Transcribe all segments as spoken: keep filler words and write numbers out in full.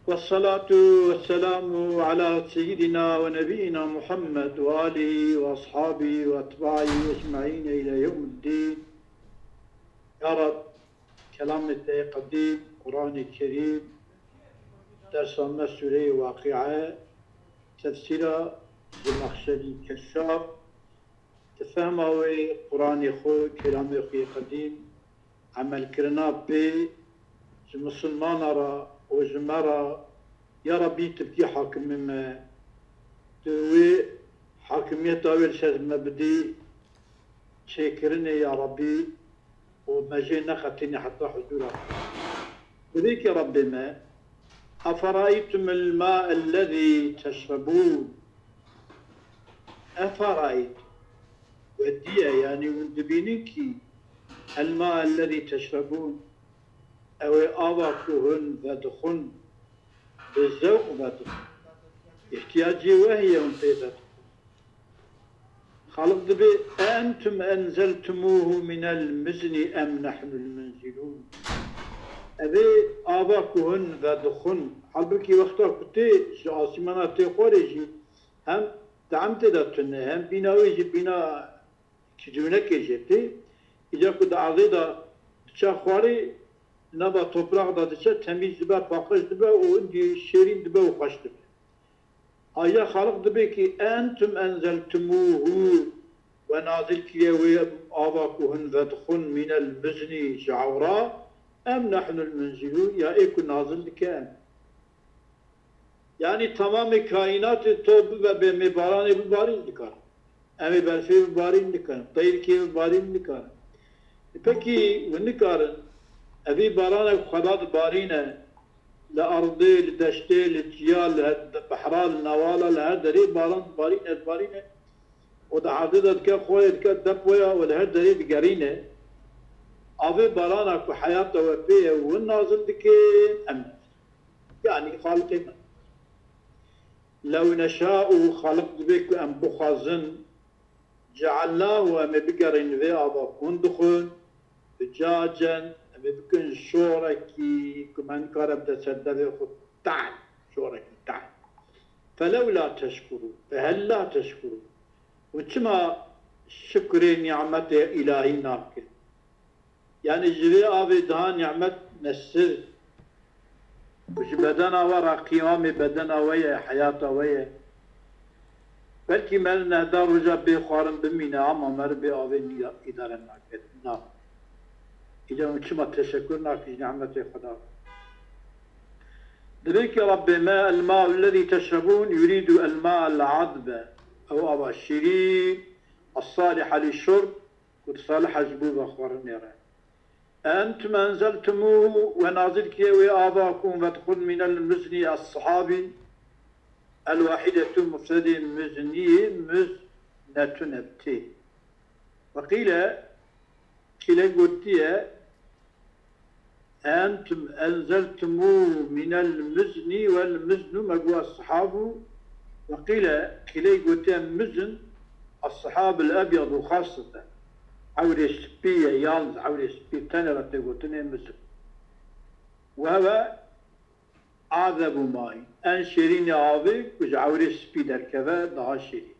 والصلاة والسلام على سيدنا ونبينا محمد وآله وأصحابه وأتباعه أجمعين إلى يوم الدين. يا رب، kelamê te yê qedîm, Qur'anê Kerîm, dersa me Sûreyê Waqi'e, tefsîra Zemaxşerî Keşşaf, di fehma wê Qur'anê xwe, kelamê xwe yê qedîm, emelkirina pê ji misilmana re û ji me re, ya Rebî, tu bikî hakimê me, tu wê hakimiyeta wê li ser me bidî çêkirinê, ya Rebî, û me jê neqetîne heta huzûra xwe. Divê ki Rebbê me, أفرأيتم الماء الذي تشربون. أفرأيتم. Wediye, yanî hûn dibînin kî, الماء الذي تشربون. Ew ê ava ku hûn vedixwin, bi zewq vedixwin. Îhtiyacê we heye hûn pê vedixwin. Xaliq dibê, أأنتم أنزلتموه من المزن أم نحن المنزلون. Ev ê ava ku hûn vedixwin, halbikî wexta ku tê ji asîmana tê xwarê jî, hem te'm tê de tune, hem bîna wê jî bîna kicûnekê jê tê. Îca ku di erdê de diçe xwarê, nava topraq de diçe, temîz dibe, paqij dibe û hindî şêrîn dibe û xweş dibe. Aja Xaliq dibê ki, أأنتم أنزلتموه, we nazil kiriye wê ava ku hûn vedixwin, من المزن, ji ewra, أم نحن المنزلون, ya ê ku nazil dike em. Yanî temamê kaînatê top bibe, bê em ê baranê bibarîn, dikarin. Em ê berfê bibarîn, dikarin. Teyrkê bibarîn, dikarin. E pekî hûn nikarin, evî barana ku Xweda dibarîne, li erdê, li deştê, li çiya, li he-, behra, li newala, li her derê baran dibarîne, dibarîne. Û di erdê de dike xwarê, dike depoya û li her derê digerîne. Avê barana ku heyata we pê ye, hûn nazil dike, em. Yanî Xaliqê me. لو نشاء, Xaliq dibê ku em bixwazin, جعلناه, em ê bigerîn vê ava ku hûn dixwin, أجاجا, em ê bikin şorekî ku me nikare bide ser devê xwe, te'l, şorekî te'l. فلولا تشكرون, فهلا تشكرون. Û çima şukrê nîmetê îlahî nakin? Yanî ji vê avê daha nîmet nesir, ku ji bedena we re, qiyamê bedena we ye, heyata we ye. Belkî me li nehda roja bê xwarin bimîne, ama me re bê avê nî-, îdare nake. Na. Îca hûn çima teşekur nakin ji nîmetê Xweda? Dibê ki Rebbê me, الماء الذي تشربون يريد الماء العذب, ew ava şîrîn, الصالح للشرب, ku salih e ji bo vexwarinê re. أأنتم أنزلتموه, we nazil kiriye wê ava ku hûn vedixwin, من المزن الصحابي, الواحدة مفردê مزنiyê, muz netune bi tê. وقيل, qîle gotiye, أأنتم أنزلتموه من المزن والمزن, me got الصحاب, وقيل, qîleyê gotiye mizn, الصحاب الأبيض خاصة, ewrê spî ye, yalnız ewrê spî, tenê re tê gotinê mizn. وهو أعذب ماء, en şêrînê avê ku ji ewrê spî derkeve, daha şêrîn.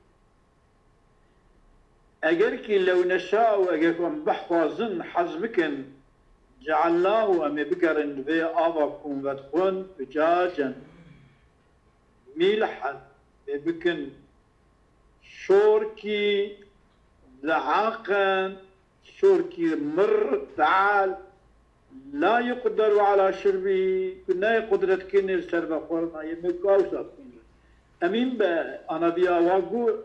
Eger kî لو نشاء, eger ku em bixwazin, hez bikin, جعلناه, em ê bigerin vê ava ku hûn vedixwin, أجاجا ملحا, ê bikin şorkî, ذعاقا, şorkî mir, te'l, لا يقدر على شربه, ku neyê qudret kirinê li ser vexwarina, yê me ku ew sax kirin. Emîn be, anaviya wa got,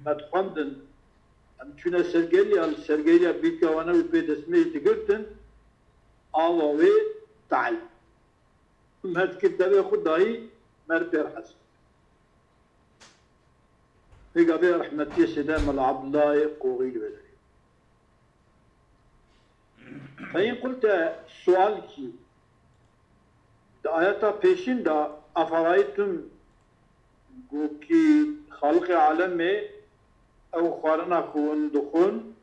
me dixwendin. Em çûne sergeriya, li sergeriya bîrka wana û pê destmêj digirtin, ava wê te'l. Em her dikir devê xwe dayî, me li pêr hez. Pêka vê rehmetiyê Sêde Mela Abdullayê Qoxî li wê derê. فإن قلت, sual kî, di ayeta pêşîn de, أفرأيتم, got kî Xaliqê alemê, ew xwarina ku hûn dixwin,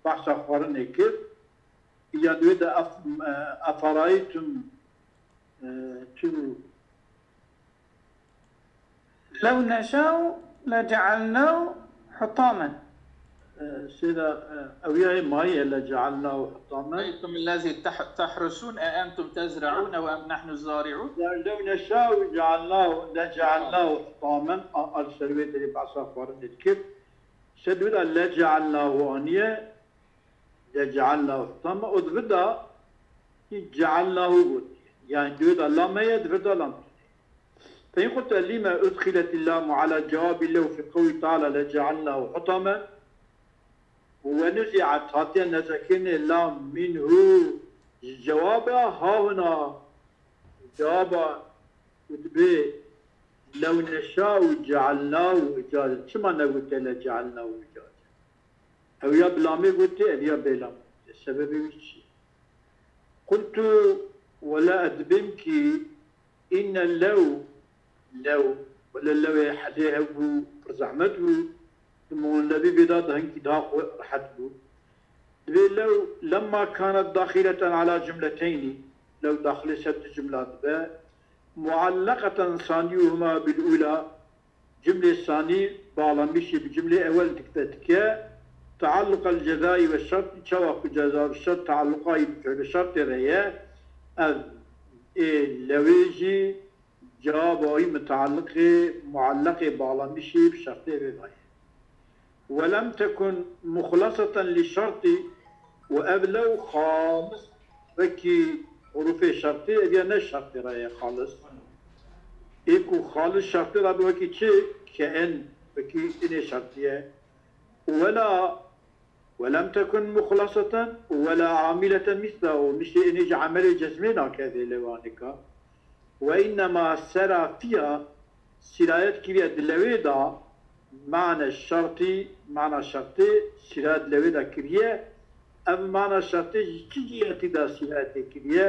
behsa xwarinê kir, îca di wê de أف-, أفرأيتم Çi bû? لو نشاء لجعلناه حطاما. Sêda, e, ew ya yê mayî, لجعلناه حطاما. أنتم الذي تح-، تحرثون، أأنتم تزرعونه أم نحن الزارعون؟ Ya, لو نشاء جعلناه، لجعلناه حطاما, a, a, li ser wê derê behsa xwarinê dikir. Ser wê de لجعلناه aniye, لجعلناه حطاما, û di vir de جعلناه gotiye. Yani di wê de lam heye, di vir de lam tune. فإن قلت لم أدخلت اللام على جواب لو في قوله تعالى لجعلناه حطاما ونزعت, hatiye nezekirinê lam منه ji cewaba hahuna, cewaba û dibê لو نشاء جعلناه أجاجا. Çima negote لجعلناه أجاجا? Ew ya bi lamê gote, ev ya bê lam gote. Sebebê wî çi ye? قلت, wela ez dibêm ki إن لو, لو, wele lewê hedê hebû, pir zehmet bû, di muxlebî vê de hinkî daha xwe rehet bû. Dibê لو لما كانت داخلة على جملتين, لو daxilê ser du cumla dibe, معلقة ثانيهما بالأولى, cumlê sanî bağlamışî bi cumlê ewel dikte dike, تعلق الجزاء والشرط, çawa ku ceza û şert tealluqa yî bi fi'l û şertê re ye, ev ê lewê jî cewaba wî mutaalliqê, mualleqê bağlamışî bi şertê vê ve ye. ولم تكن مخلصة للشرط, û ev لو xalis wekî hurufê şertê, ev ya ne şertê re ye xalis. Ê ku xalis şertê re be wekî çi? كأن, wekî إنê şertî ye. ولا, ولم تكن مخلصة ولا عاملة مثله, û niştê إنê jî emelê cezmê nake vê لو anika. وإنما سرى فيها, sîrayet kiriye di lewê de, معنى الشرط, mana şertê sîrayet di lewê de kiriye. Ev mana şertê ji çi cihetî de sîrayetê kiriye?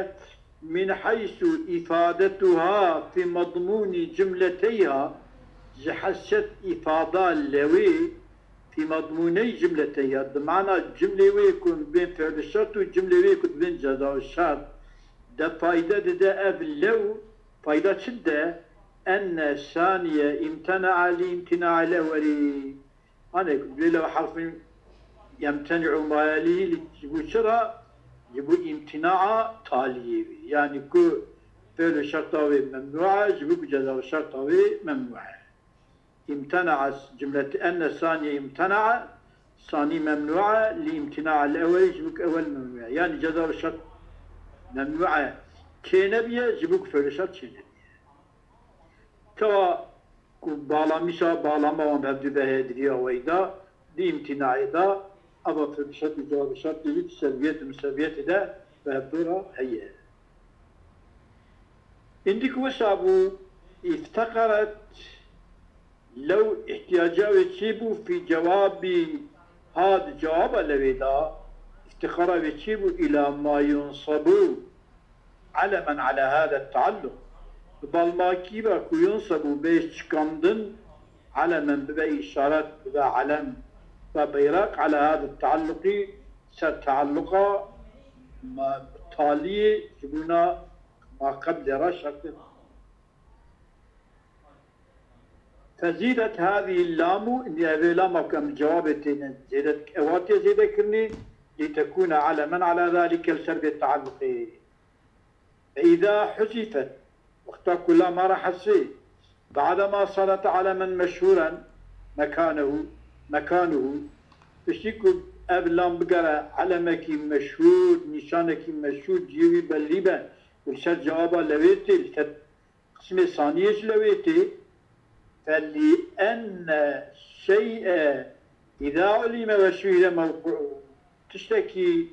من حيث إفادتها في مضمون جملتيها, ji heset îfada lewê في مضموني جملتيها, di mana cumlê wê ku bên fi'l şert û cumlê wê ku dibên ceza şert de fayde dide ev لو, fayda çi dide? أن الثاني امتنع لامتناع الأول. Hani ku dibê لو حرف يمتنع ما يليه, ji bo çi re? Ji bo îmtînaa taliyê wê. Yani ku fi'l şerta wê memnû e, ji bo ku ceza şerta wê memnû e. امتنع, cumleti أن الثاني امتنع, sanî memnû e, لامتناع الأول, ji bo ku ewel memnû e. Yani ceza şert memnû e çênebiye, ji bo ku fi'l şert çênebiye. Tewa ku bağlamışa, bağlama wan bi hev du ve heye di vî awayî de, di îmtînaê de, eva fi'l şert û cevabê şertê jî di seviyet û miseviyetê de bi hev dora heye. Îndî ku wisa bû, افتقرت, لو îhtîyaca wê çêbû في جوابها, di cewaba lewê de, îftîqara wê çêbû إلى ما ينصب علما على هذا التعلق. Bi balmakî ve ku ينصب bê çikandin, علما bibe îşaret, bibe elem, bibe beyraq, على هذا التعلق, ser tealluqa ma-, taliyê ji bona ma qeblê re şertê. فزيدت هذه اللام, îndî evê lama ku em cewabê têne zêde dik-, ewa tê zêdekirinê, لتكون علما على ذلك, li ser vê tealluqê. فإذا حذفت, wexta ku lama re hesê, بعدما صارت علما مشهورا مكانه, مكانه, piştî ku ev lam bigere elemekî meşhûr, nîşanekî meşhûr, cihê wî bellî be, û li ser cewaba lewê tê, li ser qismê saniyê ji lewê tê, فلأن الشيء إذا علم وشهر موقعه, tiştekî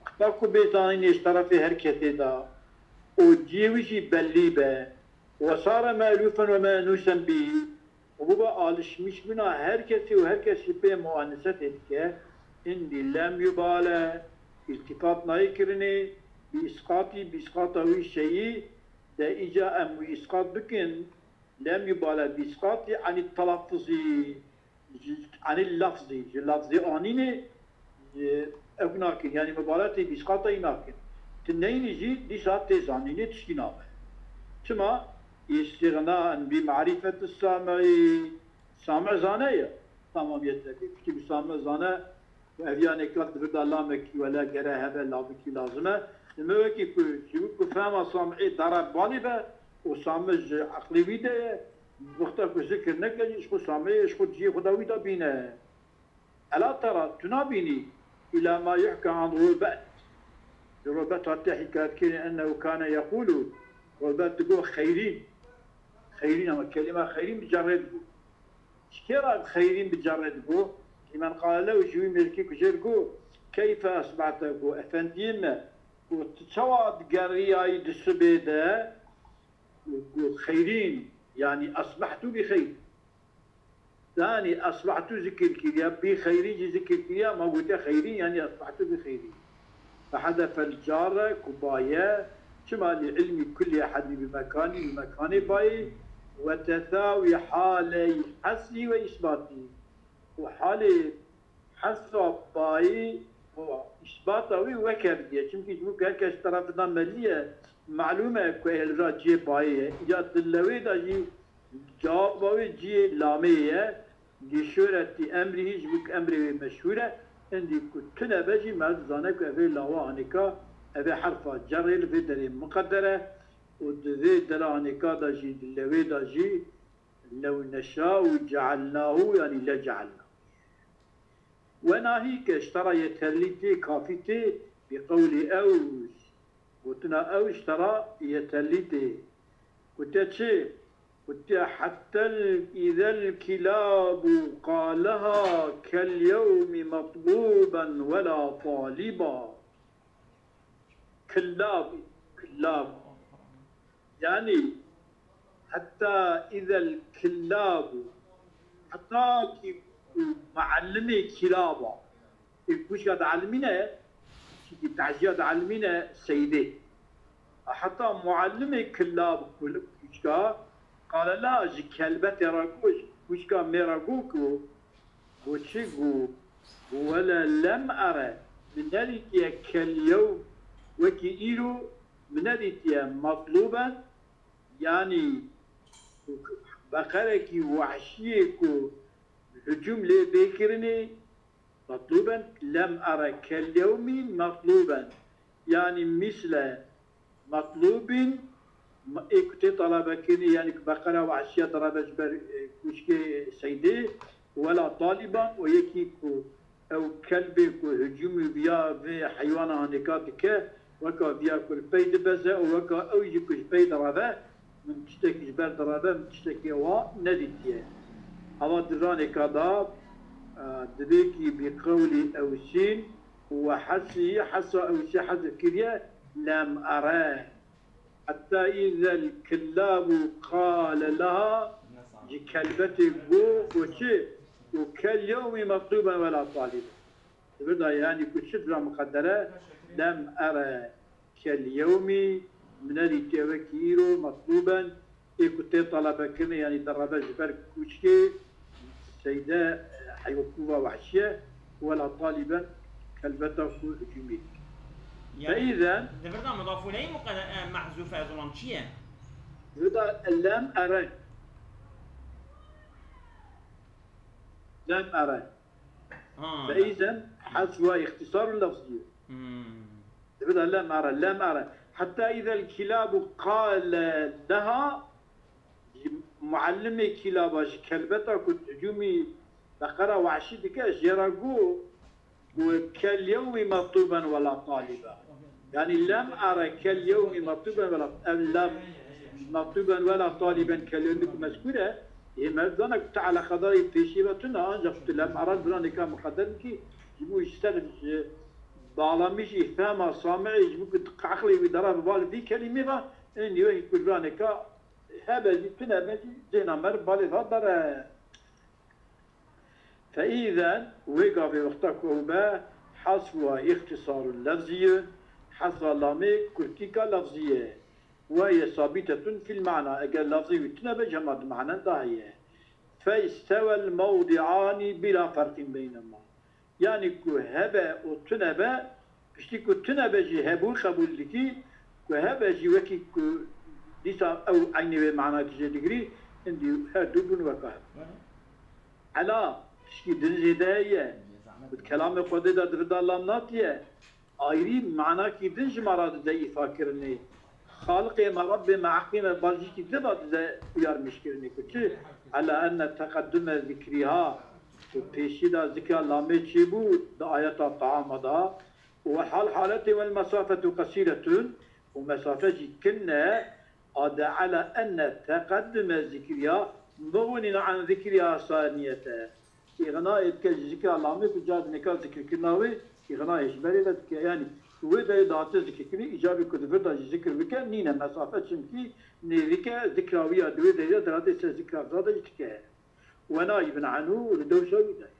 wexta ku bê zanînê ji terefê her kesê de û cihê wî jî bellî be, وصار مألوفا ومأنوسا به, û bibe alişmişbûna her kesê û her kes jî pê muanesetê dike, îndî لم يبال, îltifat nayê kirinê, بإسقاطه, bi îsqata wî şeyî de, îca em wî îsqat bikin, لم يبال بإسقاطه عن التلفظ, عن اللفظ, ji lafzê anînê, e, ew nakin, yani mubaletê bi îsqata wî nakin. Tu neyînî jî dîsa tê zanînê tiştî nabe. Çima? Îstîxnaen bi marîfeti samî. Samî zane ye. Tamamiyete kê. Piştî bi samî zane û ev yanê kat di vir de lamekî wele gere hebe, lamekî lazim e. Li me wekî ku ji bo ku fehma samî dara balî be û samî ji eqlê wî de ye, wexta ku zikir neke jî ji xwe samî, ji xwe cihê xwe da wî da bîne. Ela tera, tu nabînî, îla ma yuhka an Robert. Li Robert hatiye hîkayetkirin, ennehu kane yekulu, Robert digo xeyrîn. Xeyrîn, ama kelîma xeyrîn bi cerrê digo. Ji kê re xeyrîn bi cerrê digo? Limen qale lehu, ji wî mêrikî ku jê digo, keyfe esbehte, ku efendiyê me, ku tu çawa digeriyayî di sibê de? Ku xeyrîn, yanî esbehtu bi xeyr. Yanî esbehtu zikir kiriye, bi xeyrî jî zikir kiriye, ma gote xeyrî, yanî esbehtu bi xeyrî. Fehedefel care, ku baye, çima li ilmî kulli ehedî bi mekanî, bi mekanê bayî, ve tesawî haley hesrî ve îsbatî. Û halê hesa bayî û îsbata wî weke diye. Çimkî ji bo ku her kes terafidan melî ye, malûm e ku ê li vira cihê bayê ye. Îca di lewê de jî cewaba wê cihê lamê ye. Li şoretî emrî hî ji bo ku emrê wê meşhûr e. Hindî ku tune be jî meriv dizane ku evê lawa anêka, evê herfa cerrê li vê derê miqeder e û di vê dera anêka de jî, di lewê de jî, lew neşa'u cealnâhu, yanî le cealnâhu. Wena hî ke ji te re yeterlî tê, kafî tê, bi qewlî ew, gotina ew ji te re yeterlî tê. Gotiye çi? Gotiye, "Hetta îzel kilâbu qaleha kel yewmî metlûben wela talîba." Kilâbî, kilâb. Yanî, hetta îzel kilâbu, heta kî ku muallimê kilaba, ê kûçka dielmîne, çimkî tehciya dielmîne seydê. Heta muallimê kilab, kûçka, qale leha, ji kelbetê re got, ji kûçka mê re got ku, got çi? Got, got, wele lem ere, min nedîtiye kel yewm, wekî îro min nedîtiye, metlûben, yanî beqerekî wehşiyê ku hicûm lê bê kirinê, metlûben, lem ere kel yewmî metlûben. Yanî mîsle metlûbîn, ê ku tê telebekirinê, yanî ku beqera wehşiya direve ji ber, e, kûçkê seydê, wela talîban, û yekî ku ew kelbê ku hicûmî viya vê heywana anêka dike, weka viya ku li pey dibeze û weka ew jî ku ji pey direve, min tiştekî ji ber direve, min tiştekî ewa nedîtiye. Ava di ranêka da, e, divê kî bi qewlî ewsîn û we hesî, hesa ewsî hezf kiriye, lem ere. Hetta îzel killabu qale leha, ji kelbetê got, got çi? Got kel yewmî metlûben wela talîben. Di vir de yanî ku çi dira miqedere, lem ere kel yewmî, min nedîtiye wekî îro, metlûben, ê ku tê telebekirinê, yanî direve ji ber kûçkê seyde, heywa kûva wehşiye, wela talîben, kelbeta ku hicûmê dike. Yanî, feîzen, di vir de mudafûneyî muqede-, e, mehzûf e, zilam çi ye? Di vir de lem ere. Lem ere. Ha. Feîzen hezf ve îxtisarun lefzî. Hmm. Di vir de lem ere, lem ere. Hetta îzel kilabu qale leha, ji muallimê kilaba, ji kelbeta ku hicûmî beqera wehşî dike, jê re got, got kel yewmî metlûben wela talîben. Yanî lem ere kel yewmî metlûben wela, ev lem metlûben wela talîben kel yewmî ku mezkûr e, ê meriv zane ku ti eleqedarê pêşî ve tune, ancak tu lem ere di ranêka miqeder bikî, ji bo ji ser, ji balamî jî fehma samî, ji bo ku eqlê wî dera bi bal vî kelîmê ve, ên nîwekî ku di ranêka hebe jî, tune be jî, cêna meriv balê ve bere. Feîzen, wê gavê wexta ku ew be, hesf ve îxtisarun lefzî ye, hesfa lamê kurtîka lefzî ye. Ve ye sabîtetun fîl mana, eger lefzî wî tune be, ji hema di manen de heye. Fe îstewel mewdi'anî bîla ferqîn beynema. Yanî ku hebe û tune be, piştî ku tune be jî hebû qebûl dikî, ku hebe jî wekî ku Dîsa ew eynî wê manakî jê digirî, hindî her du bûn weka hev. Ela, tişkî din jê de heye. Bi kelamê Xwedê de di vir de lam natiye. Ayrî manakî din ji me re dide îfakirinê. Xaliqê me, Rebbê me, Heqî me, bajîkî din re dide uyarmîşkirinê ku çi? Ela enne teqeddume zikrîha, ku pêşî de zikra lamê çêbû di ayeta taama de, û hal haletê wel mesafetu qesîretun, û mesafe jî kin e, a de ela enne teqeddume zikriya muxnîn an zikriya saniyete. Îxnayê dike ji zikra lamê ku carê nika zikirkirina wê, îxnayê ji berê ve dike. Yanî wê derê dihate zikirkirinê, îcabê ku di vir de jî zikir bike, nîne mesafe, çimkî nêzîk e, zikra wî ya di wê derê de diratê ser zikra zade jî dike. Wena Îbn Enû û li dewşa wî de ye.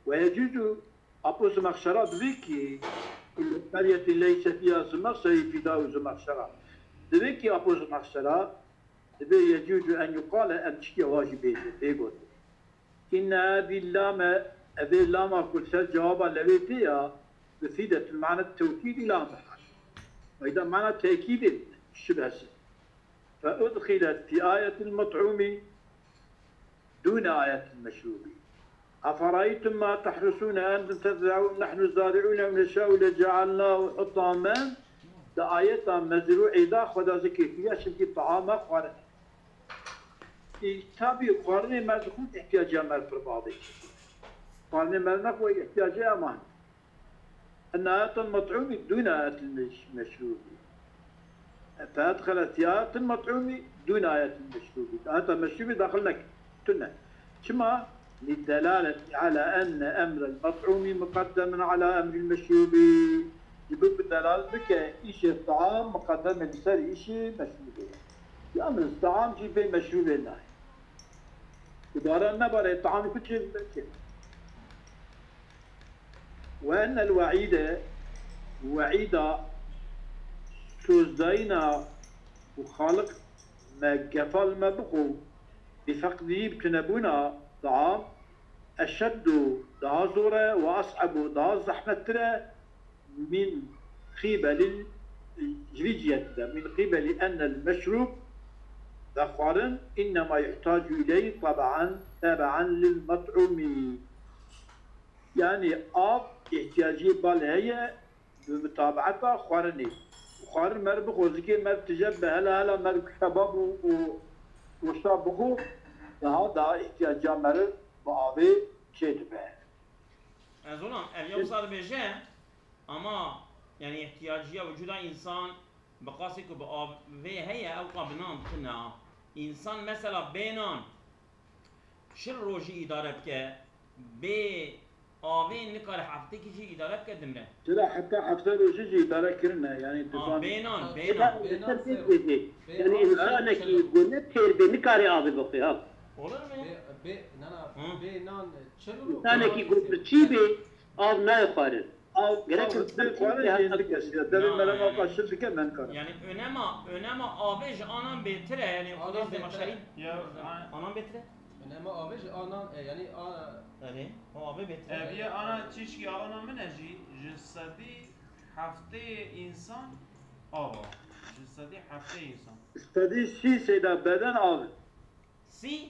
Ve yecûzu Apo Zemaxşera divê kî kullu qeryetin leyse fiha Zemaxşerî fîda û Zemaxşera. Divê kî Apo Zemaxşera divê yecûzu en yuqale em çikiya wa jî bêje, bê gotin. Înne hadî lame, evê lama ku li ser cewaba lewê tê ya, mufîdetun manet tewkîdî la mehal. Eyda mana tekîdê şibhesi. Fe udxilet fî ayetil met'ûmî dûne ayetil meşrûbî. Eferaytum ma tehrusûne entum tezre'ûn nehnu zari'ûne ev neşa'û lece'alnâhu hutamen. Di ayeta mezrû'ê de Xweda zikir kiriye, çimkî taam e, xwarin e. Î, tabî xwarinê me dixwin, ihtiyaciya me pir bavê. Xwarinê me nexwe, ihtiyacê eman. Enna ayetel met'ûmî dûne ayetil meş-, meşrûbî. Fe edxele fî ayetil met'ûmî dûne ayetil meşrûbî. Ayeta meşrûbî daxil nekir. Tune. Çima? Lîdelaleti ala enne emrel met'ûmî muqeddemun ala emril meşrûbî. Ji bo ku delal bike îşê taam muqeddem e li ser îşê meşrûbê. Yalnız taam jî bê meşrûbê nayê. Dubare nebare taam ku çê bibe çê. Ve ennel we'îde, we'îda sozdayîna û Xaliq me gefa li me bixwe, bi feqdî, bi tunebûna taam, eşeddu, daha zor e, ve es'ebu, daha zehmettir e, min qîbelil, ji vî cihetidan, min qîbelî ennel meşrûb, vexwarin, innema yuhtacu ileyh tabe'an, tabe'an lil met'ûmî. Yanî av ihtiyaciyê bal heye bi mutabeeta xwarinê. Xwarin mer bixwe, zikê mer tije bi hela hela mer kebab û, û goşta bixwe, daha daha ihtiyaca mer bi avê çêdibe. Ez ona, ev ya wisa dibêje, ama, yani, ihtiyaciya vücuda insan bi qasê ku bi avê heye, ew ka bi nan tune. Însan mesela bê nan çil rojî îdare bike, bê avê nikare heftekî jî îdare bike dimre. Çira heta hefte rojî jî îdare kirine, yani tu A, zan- bê nan, bê Çira nan. Bê nan ser ser bê bê. Bê Yani nan insanekî ser ku ne têr bê nikare avê bixwe ha. Olur mu? Bê, bê, na, na, Hı. Bê nan çil ro- İnsanekî ku birçî bê av nayê xwarin. Av, Gerek av, bi xwarin jî hindik e. Devê merema xwe şil dike, me nikare. Yani önema, önema avê ji anan bêtir e, yani Anan Xwedê bêtir e. Zemaxşerî. Ya, a- Anan bêtir e? Önema avê ji anan, e, yani a- Yani o avê bêtir e. Ev ye ana çişkî ana min e jî, ji sedî heftê însan av a. Ji sedî heftê însan. Sedî sî seyda beden av. Sî?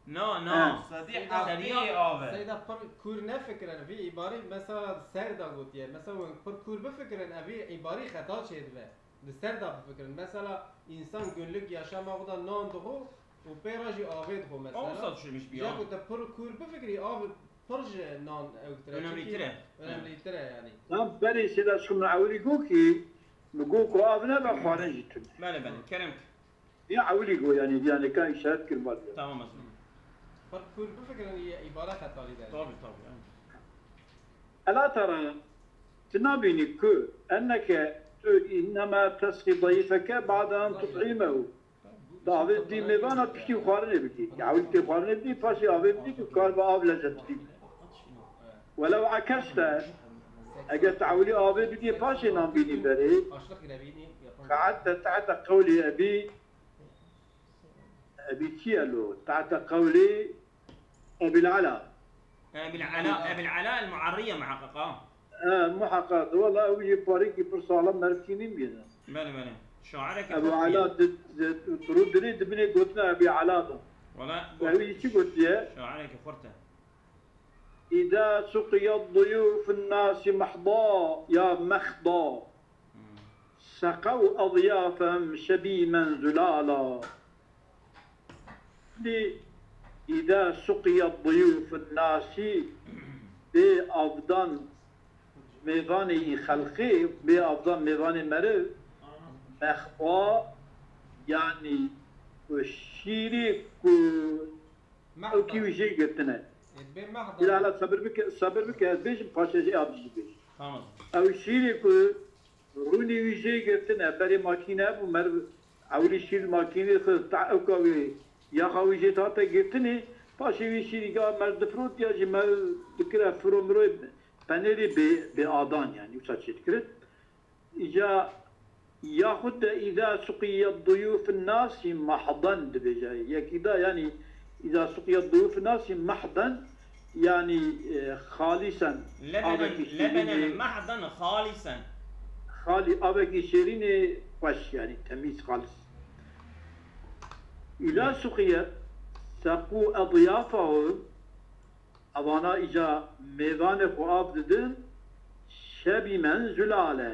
Na, na. He. Sedî Seyda, heftê av e. Seyda pir kûr nefikirin, vî îbarî mesela ser de gotiye. Mesela hûn pir kûr bifikirin, evî îbarî xeta çêdibe. Li ser de bifikirin. Mesela însan günlük yaşama xwe de nan dixwe û pê re jî avê dixwe mesela. Ew wisa düşünmüş bir Îja ya. Ku te pir kûr bifikirî, av pir ji nan ewtir e. Önemlitir e. Çünkü önemlitir e yani. Tam berê seyda şixim ewilî got ki, mi got ku av nebe xwarin jî tune. Bele, bele. Kerem. Ya ewilî got, yani, yani ka îşaret kir mal. Tamam, Hasan. Pir kûr bifikirin, î-, îbare xetalî de. Tabii, tabii, yani. Ela tera, tu nabînî ku enneke tu innema tesqî dayîfeke ba'de en tut'imehu. Tu avê bidî mêvana piştî xwarinê bidî. Ya ewil tê xwarinê bidî, paşê avê bidî ku kar bi av lezet bidî. Welew ekeste, eger tu ewilî avê bidî, paşê nan bînî berê, qe'edte tehte qewlî ebî, ebî kî ye lo? Tehte qewlî Ebîl Ela. Ebîl Ela, Ebîl Ela el Muarriye muhakkak, ha. He, muhakkak. Wela ew jî parîkî pir salam merivkî nîn bîne. Bele, bele. Şaireke Ebu Ela di, di, tu rû dirî dibinê gotina Ebu Ela de. Wala Ve wî çi gotiye? Şaireke xurt e. إذا سقي الضيوف الناس محضا يا مخضا سقوا أضيافهم شبيما زلالا. Di, إذا سقي الضيوف الناس, bê avdan mêvanê î xelqê, bê avdan mêvanê meriv, mexwa, yanî ku şîrê ku ew kî wî jê girtine. Bila hala sabir bike, sabir bike, ez bêjim, paşê jî av jî bêjim. Tamam. Ew şîrê ku rûnê wî jê girtine, berê makîne bû, meriv ewilî şîr makînê xist, ta ewka wê yaxa wî jê hate girtinê, paşê wî şîrî ga meriv difirot ya jî meriv dikire firo miroyê penêrê bê, bê adan, yanî wisa çê dikirin. Îca yaxud de îza suqiye duyûfin nasî mahden dibêje. Yekî da, yanî îza suqiye duyûfin nasî mahden, yanî, e, xalîsen, Lebenen, avekî lebenen şêrînê, mahden halisen. Xalî, avekî şêrînê xweş, yanî temîz, xalis. Îza suqiye seqû edyafahu, evana îca mêvanê xwe av didin, şebîmen zulale.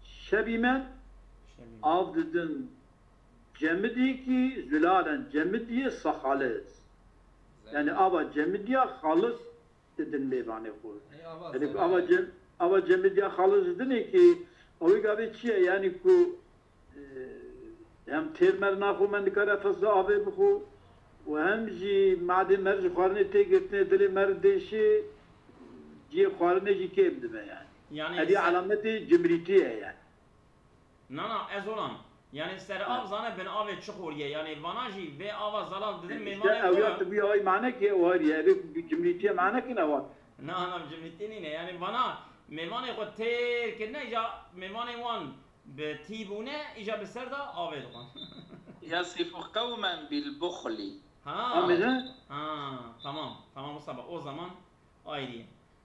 Şebîmen, Şebîmen. Av didin cemidîkî, zulalen, cemidiyê saxalis. Yanî ava cemidiya xalis didin mêvanê xwe. Ey, ava Yanî ku zelal ava e. cem-, ava cemidiya xalis didinê ki, ew ê gavê çi ye? Yanî ku, e, hem têr mer naxwe, me nikare fezla avê bixwe û hem jî madê mer ji xwarinê tê girtinê, dilê mer dêşê, cihê xwarinê jî kêm dibe yani. Yani Evî sen- alametê cimrîtî ye yani. Na, na, ez olan. Yani ser av zane bin avê çi xoriye. Yani vana jî vê ava zelal didin. E, işte, mêvanê ew ya xwe. Tu bî ay mane ki o heriye. Ev cimrîtiye mane ki ne var? Na, na, cimrîtî nîne. Yani vana mêvanê xwe têr kirine, îca mêvanê wan bi tî bûne, îca bi ser de avê dixwin. يصف قوما بالبخل. Ha. Amine. Ha, tamam. Tamam, o sabah. O zaman ayrı.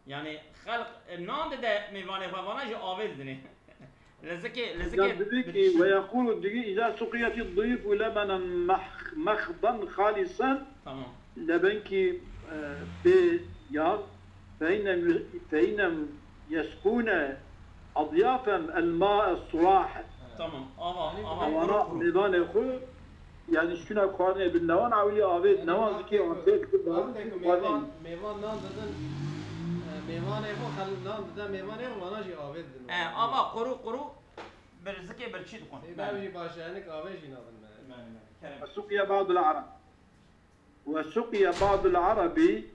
Yani xelq, e, nan dide mêvanê xwe, vana jî avê didinê. Lezikê, lezikê Hocam dedi ki, "Ve yekulu", diyor, "İza sukiyeti duyufu lemenen mah-, mahdan halisen." Tamam. Lebenkî, e, bê yağ, fe innem, fe innem yeskune adyafem el ma'e surahe. Tamam. Ava, ava, Wana quru quru. Mêvanê xwe, yani şuna xwarinê bin newan ewilî avê, newan zikê wan têr dibin, Wextê ku xwarinê. Mêvan, mêvan nan didin, e, mêvanê xwe xel nan dide mêvanê xwe, vana jî avê didin. E, ava quru quru bir zikê bir çi dixwin. Seyda jî baş e, hinek avê jî nadin me. Bele, bele. Kerem. Suqiye ba'dul Arab. Ve suqiye ba'dul Arabi,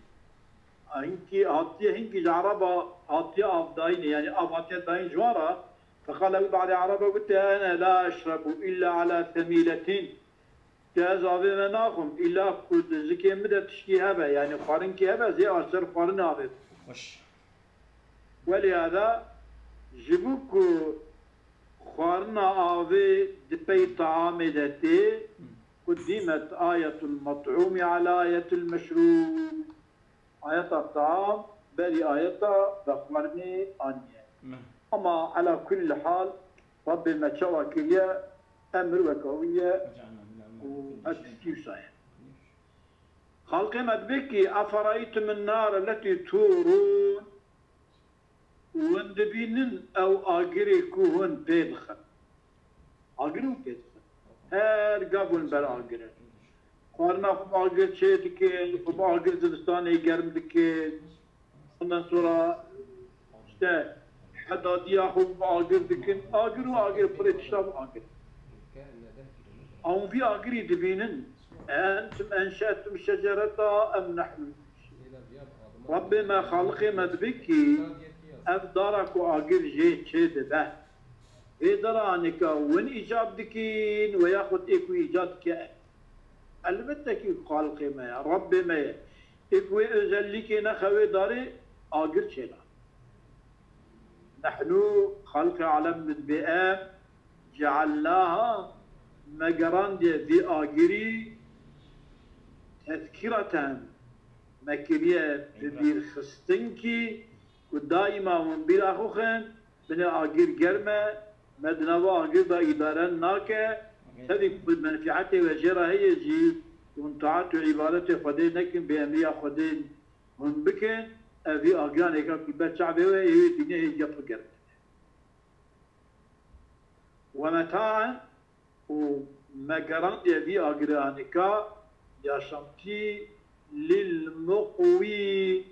hinkî hatiye, hinkî ji Araba hatiye av dayînê, yani av hatiye dayîn ji wan re. Feqale wî badê Araba gote, "Ene la eşrebu illa ala semîletin." Te ez avê me naxwim, îla ku di zikê min de tişkî hebe, yani xwarinkî hebe, zê a ser xwarin avê. Xweş. Welihada, ji bo ku xwarina avê di pey taamê de tê, Hı. Quddimet ayetul mat'ûmi ala ayetil meşrûb. Ayeta taam berî ayeta vexwarinê aniye. Hı. Ama ala kullî hal, Rabbê me çawa kiriye, emir weke wî ye û her tiştî wisa ye. Xalqê me dibê ki, "Eferaytum nar letî turûn." Hûn dibînin ew agirê ku hûn pê dixin. Agir hûn pê dixin. Her gav hûn ber agir in. Xwarina xwe bi agir çê dikin, xwe bi agir zivistanê germ dikin. Ondan sonra işte hedadiya xwe bi agir dikin. Agir û agir, pirê tişta bi agir. Hûn vî agirî dibînin. Entum enşetum şecereta em nehnu. Rabbê me, Xaliqê me dibê kî ev dara ku agir jê çê dibe. Vê dara nika win îcad dikin we yaxud ê ku îcad dike? Elbette kî Xaliqê me ye, Rabbê me ye. Ê ku wê özellikê nexe wê darê agir çêna. Nehnu, Xaliqê alem min dibê em, cealnaha, me gerandiye vî agirî, tezkireten, me kiriye bibîrxistinkî, ku daîma hûn bîra xwe xin, binê agir germ e, Me di nava agir de îdare nake, tevî ku menfîetê we jê re heye jî, hûn taet û îbadetê Xwedê nekin, bêemriya Xwedê hûn bikin, ev vî agiranê ke ku ber çavê we ê wê dînê hêja pir germ dibe. Ve metaen, û me gerandiye vî agirê anika yaşamtî lil muqwî,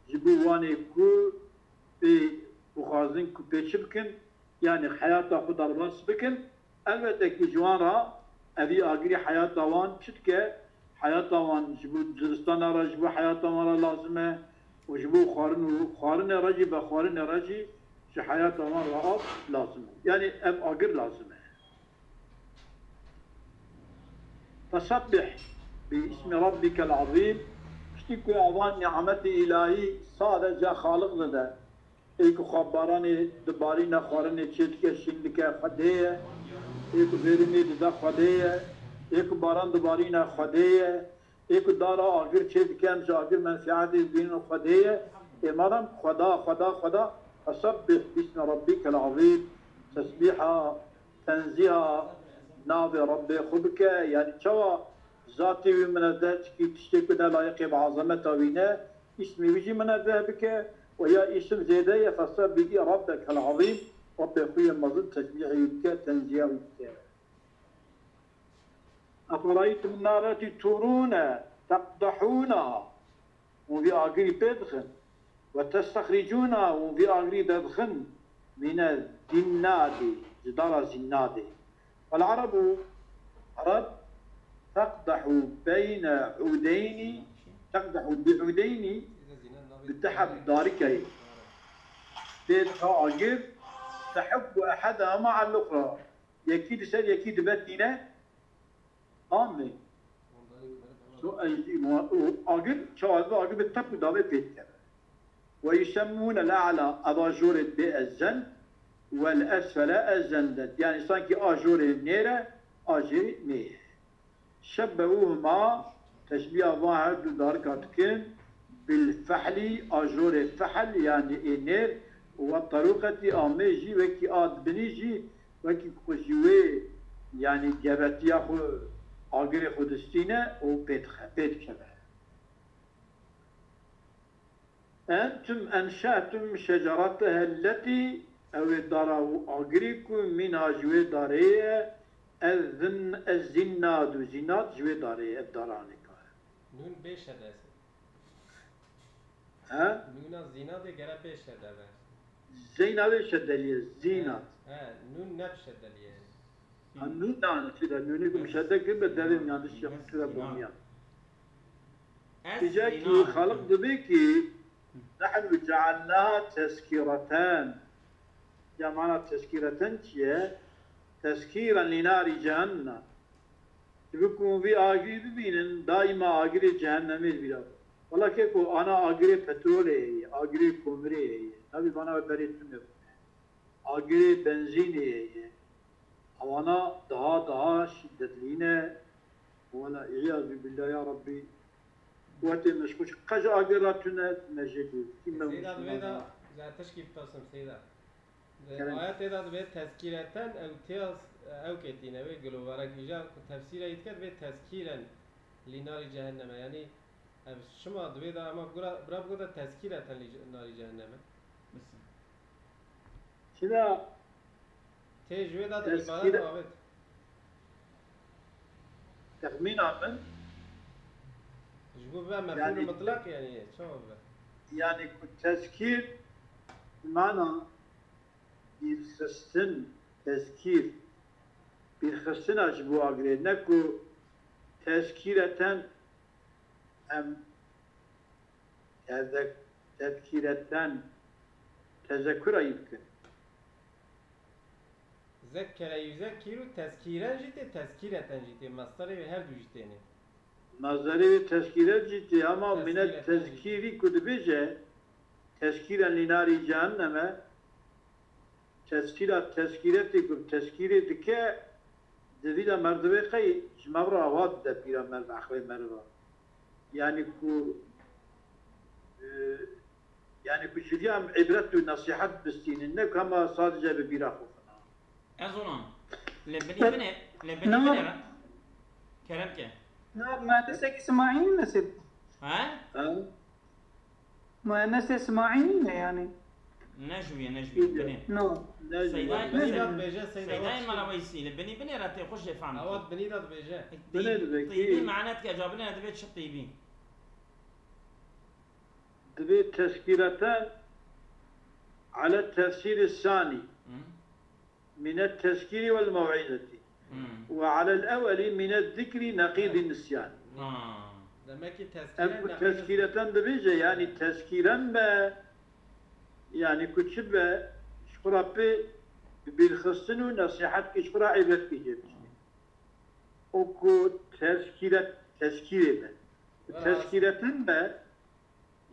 ji bo wanê ku pê, ku xwazin ku pê çi bikin, yanî heyata xwe derbas bikin. Elbette ku ji wan re evî agirî heyata wan çi dike? Heyata wan ji bo zivistana re, ji bo heyata wan re lazim e û ji bo xwarin û xwarinê re jî, vexwarinê re jî ji heyata wan re av lazim e. Yanî ev agir lazim e. Fesebbih bi ismi rabbikel azîm. Piştî ku evan nîmetê îlahî sadece Xaliq dide. Ê ku xwe baranê dibarîne, xwarinê çêdike, şîn dike, Xwedê ye. Ê ku vêrînê dide, Xwedê ye. Ê ku baran dibarîne, Xwedê ye. Ê ku dara agir çêdike, em ji agir menfîetê dibînin, Xwedê ye. Ê madem Xweda, Xweda, Xweda, fesebbih bismi rabbikel azîm. Tesbîha, tenzîha navê Rebbê xwe bike. Yanî çawa zatê wî minezzeh, çikî tiştê ku ne layiqê bi azameta wî ne, îsmê wî jî minezzeh bike. Û ya îsim zêde ye, fesebbih rabbekel azîm, Rebbê xwe yê mezin tesbîhê wî bike, tenzîha wî bike. Eferaytum nare letî turûne teqdehûneha. Hûn vî agirî pê dixin. Ve testexricûneha, hûn vî agirî derdixin mîne zînnadê, ji dara zînnadê. Vel erebu, ereb, teqdehu beyne udeynî, teqdehu bi udeynî, bi teheb darikeyê. Pê dixe agir, tehibbu ehedehuma alel uxra. Yekî li ser yekî dibe tîne, Amê. So, ej-, ma-, û agir, çawa dibe agir bi tep û davê pê dikeve. Ve yusemmûne el-a'la, eva jorê bê ezen, wel esfele ezendet. Yani sankî a jorê nêr e, a jê nê ye. Şebbehûhuma, teşbîha van her du darika dikin, bil fehlî, a jorê fehl, yani ê nêr, û ve teruqetî, amê jî wekî a dibinî jî, wekî ku ji wê, yanî gevetiya xwe, agirê xwe distîne û pê dixe-, pê dikeve. Entum enşetum şeceretehe letî, ew ê dara û agirî ku mînha ji wê darê ye, ez zin-, ez zinnadu, zinnad ji wê darê ye, ev dara anika ye. Nûn bê şede. He? Nûna zînadê gere pê şede be. Zeyna wê şedeliye, zînat. He, he, nûn ne şedeliye. Ha, nûn nane, çi de, nûnê ku muşedde kir be devê miyan dişiya min tu de bomiya. Îca ki Xaliq dibê ki, nehnu cealnaha tezkîreten. Ya mana tezkîreten çi ye? Tezkîren lî narî cehennem. Dibe ku hûn vî agirî bibînin, daîma agirê cehennemê li bîra bibin. Wela keko ana agirê petrolê heye, agirê komirê heye. Nabî vana we berê tune bûne. Agirê benzînê heye. Ewana daha daha şîdetlî ne. Wela îyazû bîllah ya Rebbî. Wetê me ji xwe qe ji agir re tune, me jê dûr. Kî me Seyda, Musulman divê da, a? Za tişkî bipesim, Seyda. Kerem. Ayetê de divê tezkîreten ew têya ew ketîne wê giloverek îcar ku tefsîre yî dike divê tezkîren lî narî cehenneme. Yanî ev şima divê de ama gura bira bigota tezkîreten lî ce-, narî cehenneme. Çira tê ji wê de di îbaret avêt. Texmîna min. Ji bo bibe mefhûmê mitlaq yanî çawa bibe? Yanî ku tezkîr mana bîrxistin, tezkîr, bîrxistina ji bo agirê, ne ku tezkîreten em tezek-, tezkîreten tezekura yî bikin. Zekkere yuzekkiru tezkîren jî tê, tezkîreten jî tê. Mesderê wê her du jî têne. Mesderê wê tezkîret jî tê, ama mine tezkîrî ku dibêje, tezkîren lî narî cehenneme, tezkîra tezkîretê ku tezkîrê dike, di vî de merdivê qey ji me re awa dide pîra meriv, eqlê meriva. Yanî ku, e, yanî ku ji vî em îbret û nesîhet bistînin, ne ku hema sadece bi bîra xwe xina. Ez onan. Li binî binê, li binî Na. binê re. Kerem ke. Na, muennesek Îsmaîl ne sê? He? Ha? Muennesê Îsmaîl ne yani? Nejûye, nejûye, binê. No. Seydayê Binî de dibêje, Seyda Seydayê Mala Weysî, li binî binê re tê xwe jê fehm. Awat binî de dibêje. Binê dibê, Tîbî ki? Mane dike, ca binê dibê çi tîbî? Dibê tezkîreten ala tefsîrî sanî. Hı. Mine tezkîrî wel mewîzetî. Hmm. Ve alel ewelî mine zikrî neqîdî nisyanî. Ha. Demek ki Ev tezkîre ku neqîdî tezkîreten dibêje, yani tezkîren be, yani ku çi be, ji xwe re pê bîrxistin û nesîhet ki ji xwe re îbret ki jê bişîne. O ku tezkîret, tezkîrê be. Wela Tezkîretin be,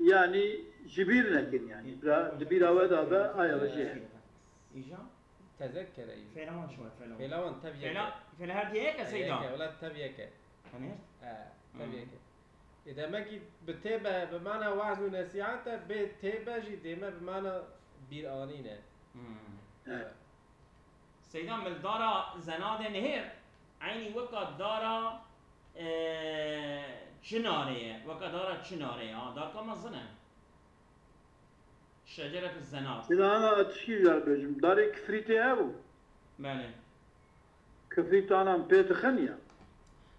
yani ji bîr nekin yani. Bira, di bîra we de be, aya ve jê. Îja? Tezekkere î. Fêlawan şo, fêlawan. Fêlawan tev yeke. Fêla, fêla her diye yeke, Seyda. Yeke, wela tev yeke. Hani? E, tev Hmm. yeke. E, demek ki bi tê be, bi mana waz û nesîhete, bê tê be jî dême bi mana bîr anîne. Hmm. Evet. Seyda, mil dara zenadê nihêr, eynî weka dara, e, çinarê ye. Weka dara çinarê ye. Ha, darka mezin e. Şeceretü zenat. Seyda, ana tişkî jar bêjim. Darê kifrîtê hebû. Belê. Kifrîtanan pê dixin ya.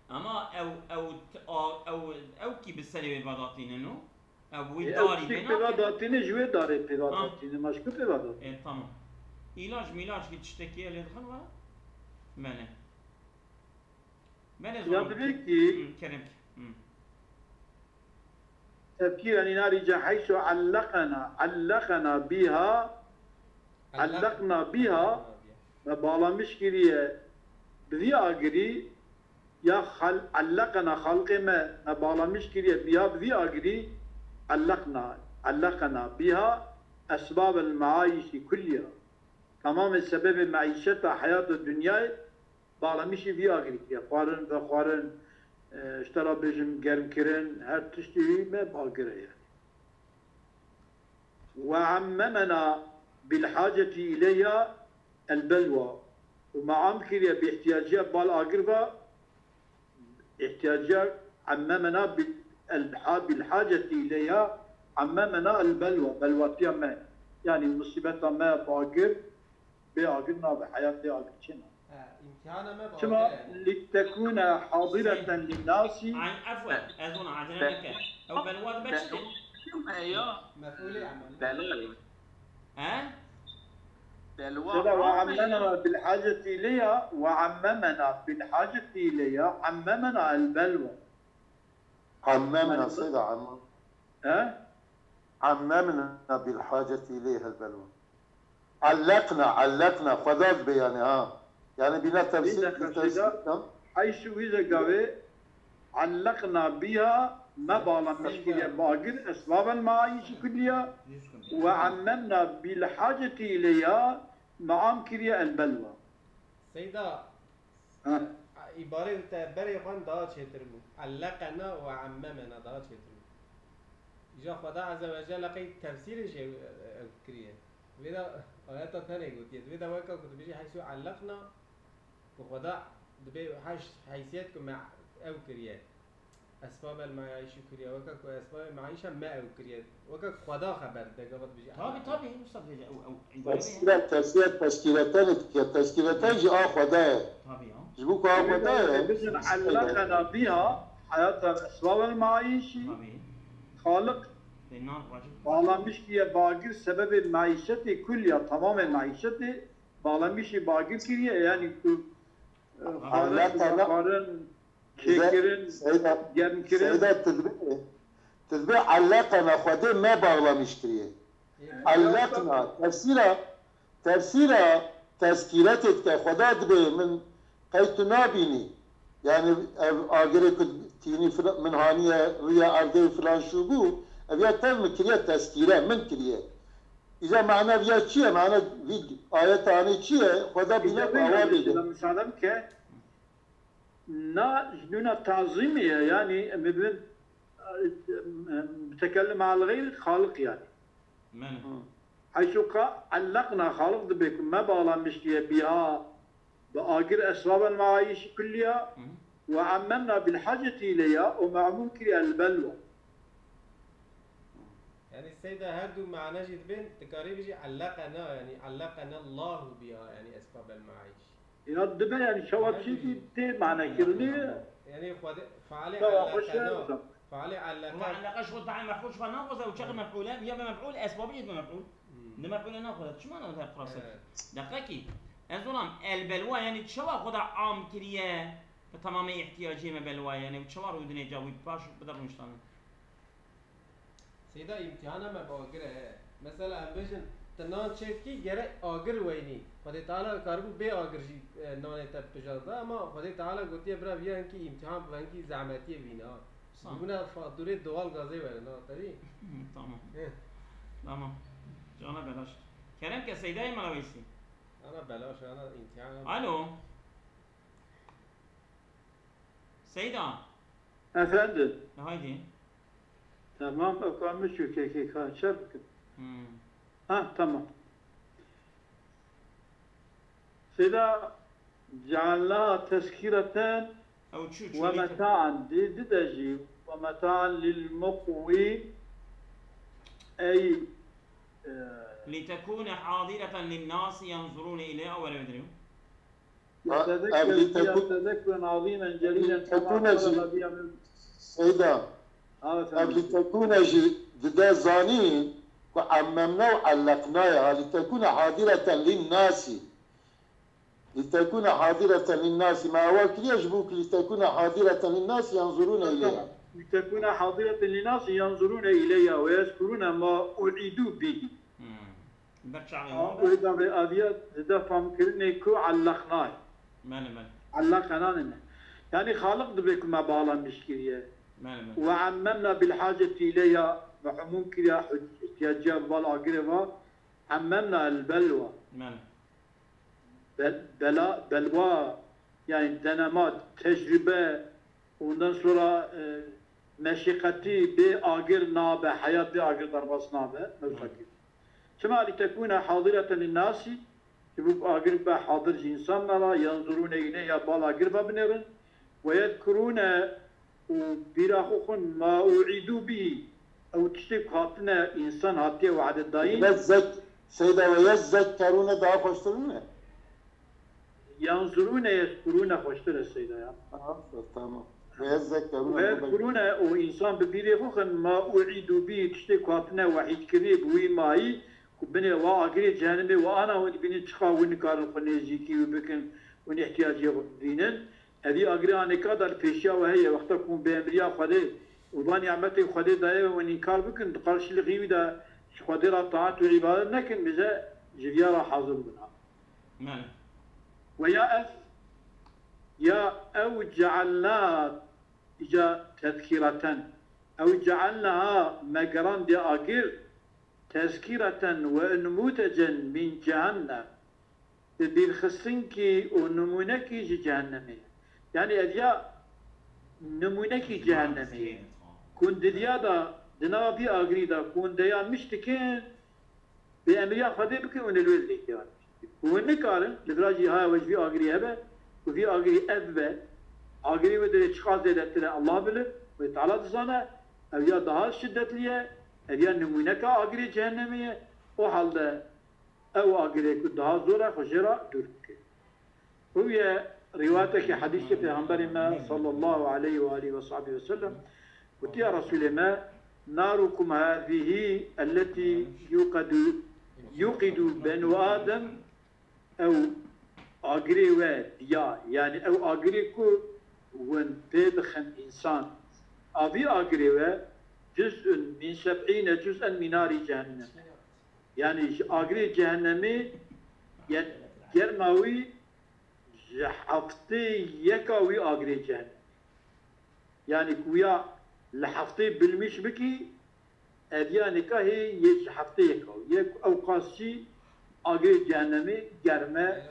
Ama ew, ew, t-, a, ew, ew kî bi serê wê vedatînin û? Ew wî Ê, ew darî tiştê bê pêva nakin. datîne, ji wê darê pêva Ha. datîne. Ma ji ku pêva datîne? E, tamam. Îlaç mîlaç kî tiştekî ye lê dixin were? Belê. Belê Ya zoran. dibê ki Hı, kerem ki. Hı. Tevkî, yanî narî ca heyso elleqena, elleqena bîha, elleqna bîha, me bağlamış kiriye bi vî agirî, ya xal-, elleqena xalqê me, me bağlamış kiriye bîha bi vî agirî, elleqna, elleqena bîha esbabel meayişî kulliya. Tamamê sebebê meîşeta heyata dinyayê bağlamışî vî agirî kiriye. Xwarin, vexwarin, e, ji te re bêjim germkirin, her tiştî wî me bi agir e yani. Ve emmemena bil hacetî ileyha el belwa. Û me am kiriye bi ihtiyaciya bal agir ve, ihtiyaciya emmemena bil, el ha-, bil hacetî ileyha emmemena el belwa. Belwatiya me. Yani musîbeta me bi agir, bê agir nabe, heyat bê agir çênabe. He, îmtihana me bi Çima? agir e. Litekûne hadireten linnasî. Ay, efwe, ez ona acele neke. Ew belwa dibe çi de? Mef'ulê emel. Belwa. He? Belwa. Seyda ve emmemena bil hacetî ileyha, ve emmemena bil hacetî ileyha, emmemena el belwa. Emmemna, Yani, Seyda, emmem. He? Emmemna bil hacetî ileyhel belwa. Elleqna, elleqna, Xweda dibe yani ha. Yani bîna tefsîr, Bîna bi tefsîr tefsîr, tam. Heysu wî de gavê elleqna bîha, me bağlamış kiriye bagir, esbabel meayişî kulliya, ve emmemna bil hacetî ileyha, me am kiriye el belwa. Seyda, Ha. Îbarê te berê xwe daha çêtir bû. Elleqena ve emmemena daha çêtir bû. Îja Xweda Azze ve Celle qey tefsîrê jê ew kiriye. Vê de ayeta tenê gotiye. Vê de weka ku dibêjî heysu elleqna, ku Xweda dibê heş heysiyet ku me ew kiriye. Esbabel meayîşî kiriye, weke ku esbabê meayîşa me ew kiriye. Weke ku Xweda xeber dide, gava dibêje. Tabii, tabii, usta dibêje, ew, ew, îbarê Tezkîre, tezkîre, tezkîretenê dike, tezkîreten jî a Xweda ye. Tabii ya. Ji bo ku a Xweda ye. Bizim ellaqena biha, hayata esbabel meayîşî, Tabii. Xaliq Dê nan vacib. bağlamış kiriye bagir, sebebê meîşetê kulliya, tamamê meîşetê bağlamışî bagir kiriye, yani ku, e, Ellaqena xwarin, Çêkirin, Seyda, germkirin. Seyda, tu dibê, tu dibê elleqena Xwedê me bağlamış kiriye. Ellaqena, tefsîra, tefsîra tezkîretê dike, Xweda dibê min qey tu nabînî. Yani ev agirê ku tînî fila-, min haniye rûya erdê û filan şû bû, ev ya tev min kiriye tezkîre, min kiriye. Îca mana viya çi ye? Mana vî ayeta anê çi ye? Xweda bîne ku awa bêje. Îca vê, Seyda, misale bike. Na ji nûna tazîmê ye, yanî em ê bibin, e, mutekellim al xeyr Xaliq yanî. Mene. Hı. Heysu ka elleqna Xaliq dibe ku me bağlamıştiye biha, Bi agir esbabel meayîşî kulliya Hı. Ve emmemna bil haceti ileyha û me'mûm kiriye el belwa. Yani Seyda her du mane jî dibên, dikarî bijî ellaqena, yani ellaqena Allahu biha, yani esbabel meayîş. Ya dibe yani şewa çîkî tê mane kirinî. Yani Xwedê fealê ellaqena. Fealê elleqa. Ama elleqa şixwe taê mef'ûl şixwe naxwaze û çaxê mef'ûl e, ya be mef'ûl, esbabî jî be mef'ûl. Hmm. Ne mef'ûl e naxwaze. Çima ne her qirasek? Evet. Deqekî. Ez zolam el belwa yani çawa xwe da am kiriye? Bi temamê îhtiyacê me belwa yani û çawa rûdinê ca wî paş bide rûniştane. Seyda îmtihana me bi agir e. Mesela em bêjin, tu nan çêdikî gerek agir weynî. Xwedê Teala karibû bê agir jî e, nanê te pijanda ama Xwedê Teala gotiye bira viya hinkî îmtihan bi hinkî zehmetiyê vîna. Sağ ol. Bûna faturê doğal gazê were na tevî. Tamam. Heh. Tamam. Cana belaş. Kerem ke Seydayê Mela Weysî. Ana belaş, ana îmtihan. Alo. Seyda. Efendim. E, haydi. Tamam, eka min çû kekê ka çer bikim. Hmm. Ha, tamam. Seyda, cealnaha tezkireten Ew çû, çû ve lî te- meta'an. Di, di de jî, ve meta'an lil muqwîn, ey, e, لتكون حاضرة للناس ينظرون إليها ولو يدرون. Ev lîtekûn, lîtekûne jî, Seyda, ev lîtekûne jî dide zanîn ku emmemna û elleqna ye, ha, lîtekûne hadireten lînnasî. Lîtekûne hadireten lînnasî. Me ewa kiriye ji bo ku lîtekûne hadireten lînnasî yanzurûne ileyha. Lîtekûne hadireten lînnasî yanzurûne ileyha ve yezkurûne ma uîdû bîhî. Ber çavê wan be. Wê de vê aviya dide famkirinê ku ellaqnayê. Mele mele. Ellaqenanê ne. Yanî Xaliq dibê ku me bala mişkiriye. Mele mele. Ve emmemna bil hacetî ileyha, me umûm kiriya ihtiyaciya bi bal agirê va. Emmemna el belwa. Mele. Bel, bela, belwa, yani denema, tecrübe, ondan sonra e, meşîqetî bê agir nabe, heyat bê agir derbas nabe. Mewsakî. Çima lîtekûne hadireten linnasî, ji bo agir be hadir ji însanna re, yenzurûne îleyha, bal agir ve binêrin, ve yezkurûne û bîra xwe xwin ma uîdû bî, ew tiştê ku hatine însan hatiye wade dayîn. Ve zek, Seyda ve yezekkerûne daha xweştir ne? Yanzurûne yezkurûne xweştir e Seyda ya. Ha, tamam. Ve yezekkerûne. Ve yezkurûne û însan bi bîrê xwe xin ma uîdû bî tiştê ku hatine wehîdkirinê bi wî mayî ku binê wa agirê cehennemê û ana hûn dibînin çiqa hûn nikarin xwe nêzîkî wî bikin, hûn îhtiyacê xwe bibînin. Evî agirê anêka de li pêşiya we heye, wexta ku hûn bi emriya Xwedê û va nîmetê Xwedê daye we hûn înkar bikin, di qarşîlixî wî de ji Xwedê re taet û îbadet nekin, bije ji viya re hazir bûna. Mele. Ve ya ev, ya ew cealna îca tezkîreten. Ew cealnaha me gerandiye agir, tezkîreten ve unmûtecen min cehennem. Bi bîrxistinekî û nimûnekî ji cehennemê ye. Yanî ev ya nimûnekî cehennemê ye. Ku hûn di diya de, di nava vî agirî de ku hûn deya miş dikin, bi emriya Xwedê bikin û li wê zêdeya. Ku hûn nikarin, li vira jî haya we ji vî agirî hebe, ku vî agirî ev be, agirê wê derê çiqas zêdetir e, Allah bilir, wê Teala dizane, ev ya daha şiddetlî ye, ev ya nimûneka agirê cehennemê ye, o halde ew agirê ku daha zor e, xwe jê re dûr bike. Ew ye rîwayetekî hedîsê Pêxemberê me sallallahu aleyhi ve alîhi ve sahbihi ve sellem, gotiye Resûlê me, "Narukum hâzihî elletî yuqedu, yuqidu benû Adem", ew agirê we diya, yanî ew agirê ku hûn pê dixin însan, a vî agirê we, cuz'un min seb'îne cuz'en min nârî cehennem. Yanî ji agirê cehennemê, yanî germa wî ji heftê yeka wî agirê cehennemê. Yanî ku ya li heftê bilmîş bikî, ev ya nika hê yê ji heftê yeka wî. Yê ku ew qas jî agirê cehennemê germ e,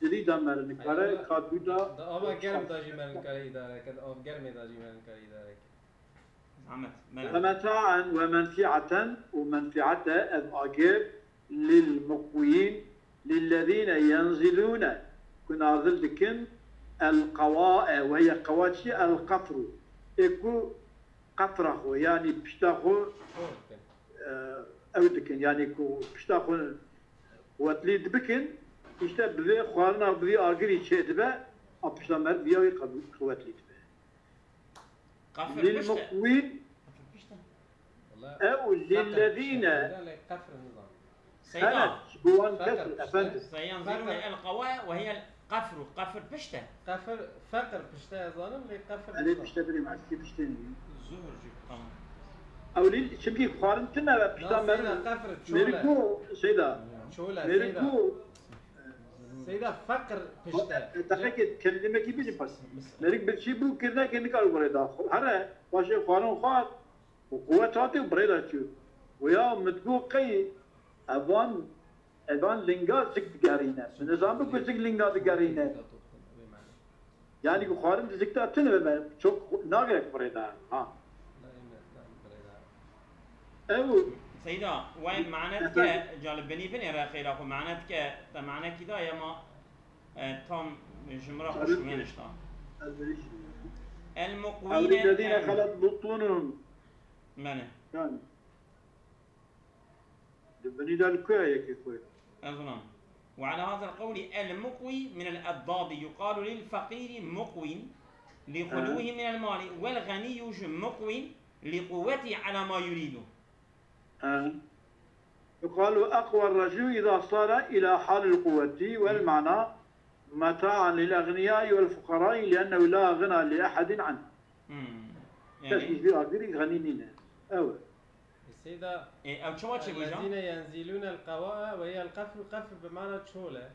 di vî de merinikare, ka dû de. Di ava germ de jî merinikare îdare ke, di av germê de jî merinikare îdare ke. Zehmet, mele. Ve meta'en ve menfi'eten û menfi'ete ev agir lil muqwîn lillezîne yenzilûne. ku nazil dikin, el-qewae, we ye qewa çi? El-qefru. Ê ku qefra xwe, yanî pişta xwe, e, ew dikin, yanî ku pişta xwe quwetlî dibikin, îşte bi vê xwarina, bi vî agirî çêdibe, a pişta meriv ya wî qew-, quwetlî dibe. Qefir pişt e. Lil-muqwîn. Qefir pişt e. Wala ew qefir lillezîne. Pişt e, lê qefir nizam. Seyda. Evet, ji bo wan qefir, efendim. Seyda, yanzîlûne el-qewae ve hiye el-qefru. Qefir pişt e. Qefir, feqir pişt e, ez zanim, lê qefir nizam. Elê pişt e, birîm, eskî piştê nî. Zuhur jî, tamam. Ew lî, çimkî xwarin tune ve pişta meriv. Seyda, qefir, çol e. Mêrik bû, Seyda. Çol e, Seyda. Mêrik bû. Seyda, feqir pişt e. E, deqekê kelimekî bînî pas. Mêrik birçî bû, kirine ke nikar gurê da. Here, paşê xwarin xwar. Û quwet hatî û bi rê de çû. Û ya min digot qey evan, evan linga zik digerîne. Min nizanibû ku zik linga digerîne. Yanî ku xwarin di zik de tune be, çok nagirek bi rê de. Ha. Ew. Seyda, we mane dike, ca li binî binê re xêra xwe mane dike, te manekî daye ma, e, tam ji min re xweş nehişta. El-muqwîne. Ew lillezîne xelet butûnûhum. Mene. Yani. Di binî de li ku ye yekê xwe? Ez zanim. وعلى هذا القول المقوي من الأضداد يقال للفقير مقو لخلوه من المال والغني مقو لقوته على ما يريد. Ha. يقال أقوى الرجل إذا صار إلى حال القوة والمعنى متاعا للأغنياء والفقراء لأنه لا غنى لأحد عنه. Kes ji vî agirî xenî nîne. Ew e. Seyda, e, ew çawa çêbû hocam? الذين ينزلون القواء وهي القفر، qefr bi mana çol e.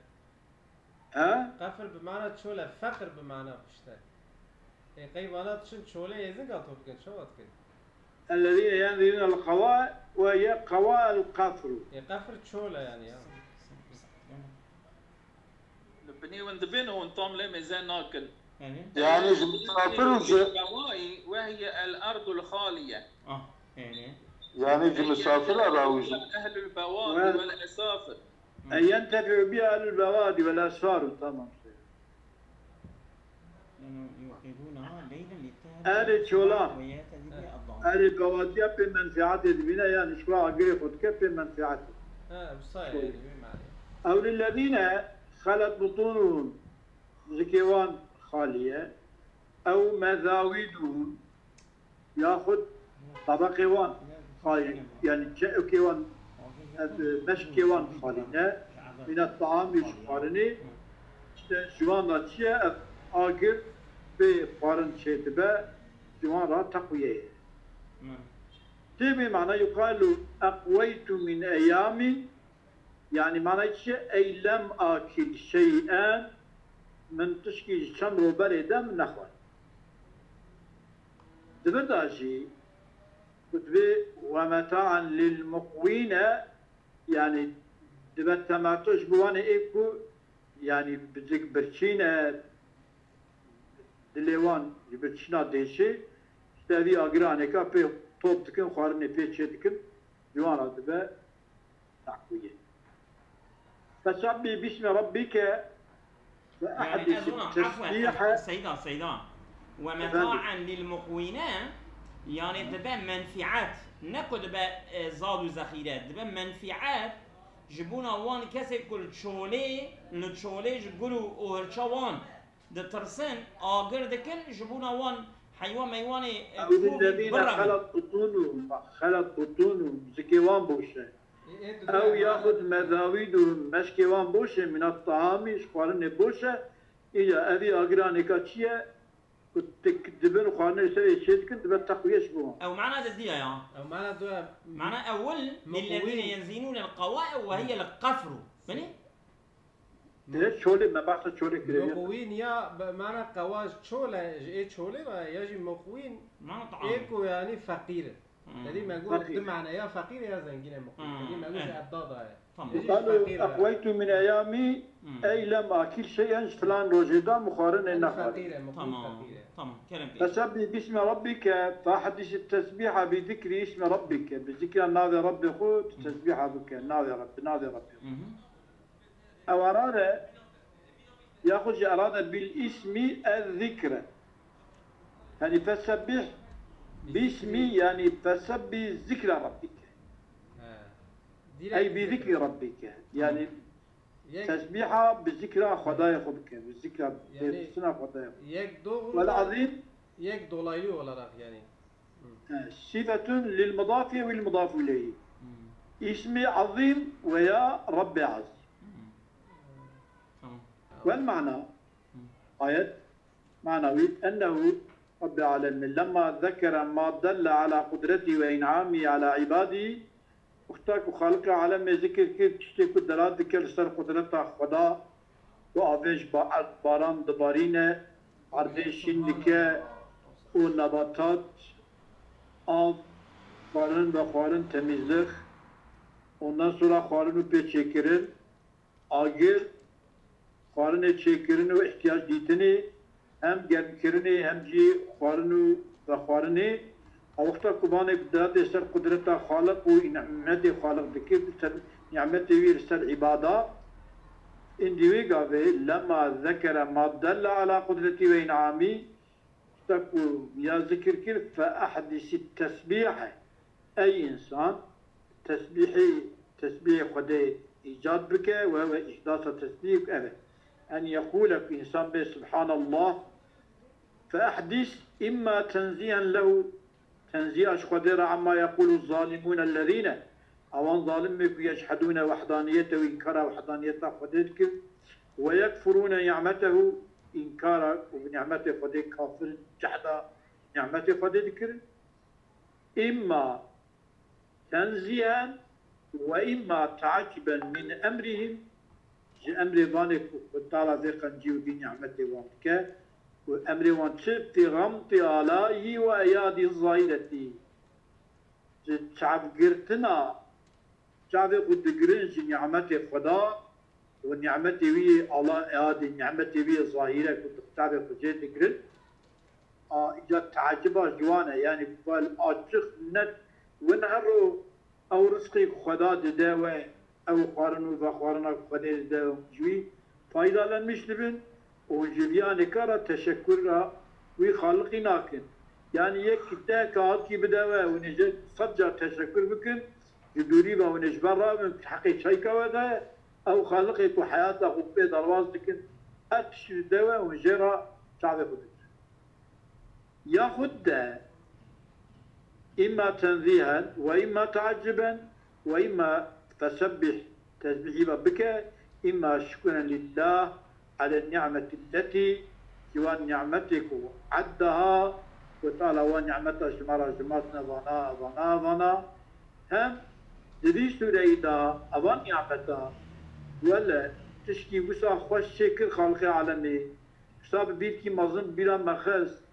He? Qefr bi mana çol e, feqir bi mana pişt e. E, qey vana diçin çolê êzing a top dikin, çawa dikin? الذين ينزلون القواء وهي قواء القفر. E, qefr çol e yani ya. Li binî win dibên û hûn tam lê mêze nakin. Yanî ji misafir û ji Qawayî ve hiye el erdul xaliye. Ah, yani. Yanî ji misafir re rawî ji. Ehlul bewadi vel esafir. E yentefi'u biha ehlul bewadi vel esfar, tamam. Ehlê çolan. Ehlê bewadiya pê menfeatê dibîne, yanî ji xwe agirê xwe dike pê menfeatê. Ha, wisa ye, yanî, wê manê. Ew lillezîne xelet butûnuhum, zikê wan xalî ye. Ew mezawîduhum, yaxud tebeqê wan xalî, yanî çekê wan, e, meşkê wan xalî ne, mîne teamî ji xwarinê, işte ji wan re çi ye, ev agir bê xwarin çêdibe, ji wan re teqwiye ye. Tê vê mana yuqalu eqweytu min eyamî, yanî manayê çi ye? Ey lem akil şey'en, min tişkî ji çend roj berê de min nexwar. Di vir de jî ku divê "ve meta'en lil muqwîne", yanî dibe tematu ji bo wan ê ku, yanî bizik birçî ne, dilê wan ji birçîna dêşê, işte vî agiranêka pê top dikin, xwarinê pê çê dikin, ji wan re dibe teqwîye. Fesebbih bismi rabbike ve Yani, ehdisi ez ona, afwen, tesbîhe. Seyda, Seyda. Ve meta'en lil muqwîne, yani dibe menfiat. Ne ku dibe, e, zad û zexîre. Dibe menfiat ji bona wan kesê ku li çolê, li çolê ji gul û, û hirça wan ditirsin, agir dikin, ji bona wan heywa meywanê, e, Ew lillezîne xelet butûnû, xelet butûnû, zikê wan boş e. Ew yaxud mezawîd û meşkê wan boş e, mîna teamî ji xwarinê boş e. Îca evî agiranêka çi ye? Ku tik dibin xwarinê serê çê dikin, dibe teqwiye ji bo wan. Ew mana di diya ya. Ew mana du ya. Mana ewil, lillezîne yenzinûne el qewae ve hiye el qefru. Binî? Lê çolê, me behsa çolê kiriye. Muqwîn ya bi mana qewa çol e, ji ê çolê ve ya jî muqwîn ê ku yanî feqîr e. Tedî me got du mane, ya feqîr e ya zengîn e muqwîn. Tedî me got ji edda da ye. Tamam. Qalu eqweytu min eyamî ey lem akil şey'en, ji filan rojê de min xwarinê nexwar. Feqîr e, muqwîn feqîr e. Tamam. Kerem. Fesebbih bismi rabbike, fehdisi tesbîha bi zikri ismi rabbike. Bi zikra navê Rabbê xwe tu tesbîha bike, navê Rabbê, navê Rabbê xwe. Ewana re Yaxud jî erade bil ismi ez zikre. Yani fesebbih bismi, yani fesebbih zikra rabbike. Ey bi zikri rabbike. Yani tesbîha bi zikra Xwedayê xwe bike, bi zikra, bi sina Xwedayê xwe. Yek doğrudan, Vel azîm, yek dolaylı olarak yani. He, sifetun lil mudafi ve lil mudafu ileyhi. Ismi azîm veya Rabbi azîm. Tamam. Vel mana, ayet, mana wî, ennehu Rabbi alemin, lemma zekere ma delle ala kudreti ve in'ami ala ibadi, wexta ku Xaliqê alemê zikir kir, tiştê ku delalet dike li ser qudreta Xweda, ku avê ji ba-, baran dibarîne, erdê şîn dike û nebatat, av, xwarin, vexwarin, temîzlik, ondan sonra xwarin û pê çêkirin, agir, xwarinê çêkirin û ihtiyac dîtinê, hem germkirinê hem jî xwarin û vexwarinê. A wexta ku vanê derdê ser qudreta Xaliq û nîmetê Xaliq dikir, ser nîmetê wî li ser îbada, îndî wê gavê lema zekere ma delle ala qudretî ve în'amî, wexta ku ya zikir kir, fe ehdisi tesbîhe. Ey însan, tesbîhê, tesbîhê Xwedê îcad bike, we, we îhdasa tesbîh ev e. En yekûle, ku însan bê, Subhanallah, fe ehdis imma tenzîhen lehu, tenzîha ji Xwedê re, amma yekûlu zalimûne ellezîne, ewan zalimê ku yechedûne wehdaniyete û înkara wehdaniyeta Xwedê dikin, we yekfurûne ni'metehu, înkara û bi ni'metê Xwedê kafir, cehda ni'metê Xwedê dikirin. Îmma tenzîhen we îmma teaciben min emrihim, ji emrê vanê ku Xwe Teala vê qencî û vî nîmetê wan dike û emrê wan çi fî xemtî alayî we eyadî zahîretî, ji çavgirtina çavê xwe digirin ji nîmetê Xweda û nîmetê wî yê ala, eyadî nîmetê wî yê zahîre ku di çavê xwe jê digirin. A, îca teaciba ji wan e, yanî vel açiq net win her ro ew rizqê ku Xweda dide we, ew xwarin û vexwarina ku Xwedê dide we ji wî faydalenmiş dibin û ji viya nika re teşekkura wî Xaliqî nakin. Yanî yek deh kağıtkî bide we, hûn ê ji sed car teşekkür bikin, ji dûrî ve hûn ê ji ber rabin, heqê çayka we de, ew Xaliqê ku heyata xwe pê derbas dikin, her tiştî dide we, hûn jê re çavê xwe digirin. Yaxud de, îmma tenzîhen we îmma teaciben we îmma fesebbih, tesbîhî ve bike, îmma şukren lillah alen ni'metî lletî, ji wan nîmetê ku eddeha, ku Teala wan nîmeta ji me re jimartine vana, vana, vana. Hem di vî sûreyî de evan nîmeta wele tişkî wisa xweş çêkir Xaliqê alemê, wisa bi bîrkî mezin bîra me xist,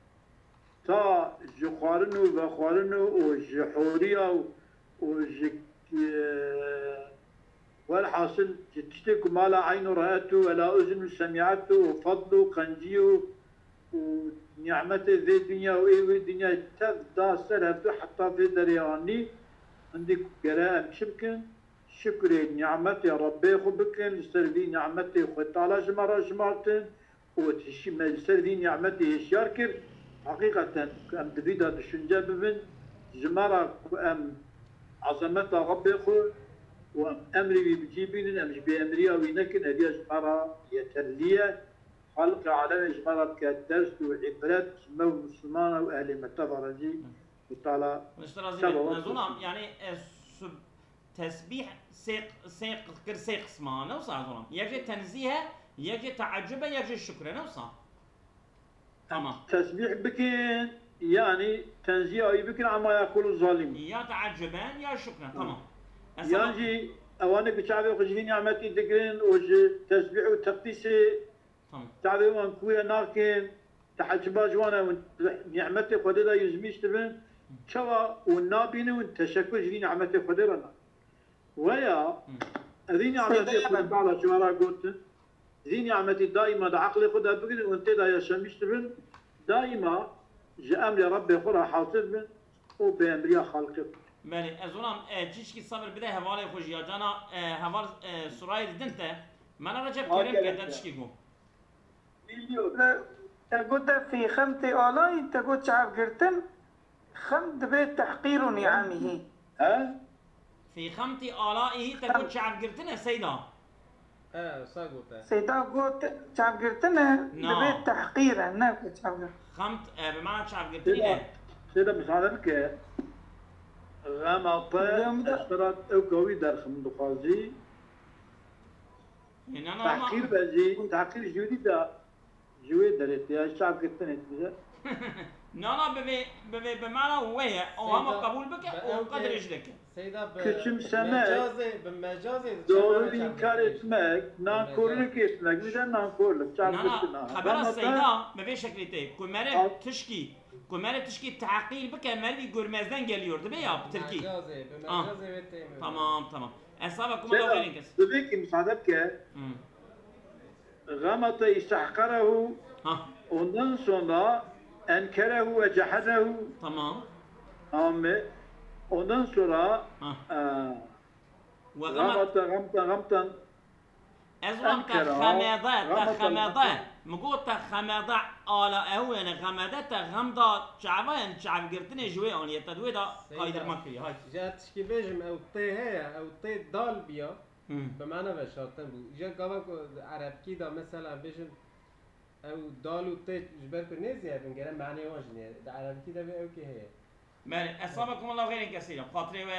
ta ji xwarin û vexwarin û, û ji horiya û, û ji, e, welhasil ji tiştê ku ma la eynu re'etu we la uzunu semî'etu û fadl û qencî û, û nîmetê vê dinya û ê wê dinyayê tev da ser hevdu heta vê derê anî, hindî ku gere em çi bikin? Şukrê nîmetê Rebbê xwe bikin, li ser vî nîmetê xwe Teala ji me re jimartin, û hişî me li ser vî nîmetê hişyar kir, heqîqeten ku em di vî de düşünce bibin, ji me re ku em ezemeta Rebbê xwe û em emrê wî bi cî bînin, em ji bêemriya wî nekin, eviya ji me re yeterlî ye. Xaliqê alemê ji me re bike ders û îbret, ji me û Mislimana û ehlê meteba re jî. Ji te razî be. Zonam, yani, e, sub-, tesbîh sê, sê kir, sê qisma, ne wisa zonam? Yek jê tenzîh e, yek jê teaccub e, yek jê şukr e, ne wisa? Tamam. Tesbîh bikin, yani tenzîha wî bikin, amma yekulu zalimûn. Ya teaccuben ya şukren, tamam. Yan jî ewanê ku çavê xwe ji vî nîmetî digirin û ji tesbîh û teqdîsê Tamam. Çavê wan kûye nakin, teaciba ji wan e, hûn nîmetê Xwedê de yuzmîş dibin, çawa hûn nabînin, hûn teşekur ji vî nîmetê Xwedê re nakin. Weya, Hı. evî nîmetê Xwedê Teala ji wan re gotin, vî nîmetî daîma di eqlê xwe de bigirin, hûn tê de yaşamîş dibin, daîma ji emrê Rebbê xwe re hasil bin û bi emriya Xaliqê xwe. Belê, ez zonam, e, çişkî sabir bide hevalê xwe jî ya cana, e, heval, e, Surayê didin te. Mela Recep Ha, kerem ke gerek te ya. tişkî go. Te gote fî xemtê alayî, te got çavgirtin, xemt dibe tehqîru nî'emihî. He? Fî xemtî alayî te got çavgirtin e Seyda. He, wisa gote. Seyda got çavgirtin e, dibe tehqîr e, ne ku çavgirtin. Xemt, e, bi mana çavgirtinî ne? Seyda, misade bike. Xema te, ez te ra ew kawî derxim dixwazî. E, na, na, ama Tehqîr be jî, tehqîr jûrî de ji wê derê tê, ya çavgirtinê dibêje. Na, na, bi vê, bi vê, bi mana wê ye. O hema qebûl bike, o qedrê jî dike. Seyda, bi, Küçümseme. Mecazê, bi mecazê Doğru inkar etmek, nankorluk etmek, bir de nankorluk, çavgirtin. Na, na, xebera Seyda, bi vê şeklê tê. Ku mere tişkî, ku mere tişkî tehqîr bike, mervî görmezden geliyor, dibe ya, bi tirkî. Mecazê, bi mecazê wê tê. Tamam, tamam. Esaba kuma da xêrin kes. Dibê ki misade bike. Hmm. Xemete istehqerehu. Ha. Ondan sonra enkerehu ve cehedehu. Tamam. Ame. Ondan sonra, ha, e, Ve xemet- xemete, xemete, xemete. Ez wan te xemede, te xemede. Min got te xemede ala ew, yani xemede te xem da çava, yani çavgirtinê ji wê aniye, te di wê de kaydırma kiriye. Hay. Ji tişkî bêjim, ew tê heye, ew tê dal biya. Hmm. Bi mana veşartin bû. Îja gava ku di erebkî de mesela bêjin, ew dal û tê ji ber ku nêzî hebin, gere manê wan jî nê. Di erebkî de vê ew kê heye. Belê, esaba kum Allah xêrên kesî re. Xatirê we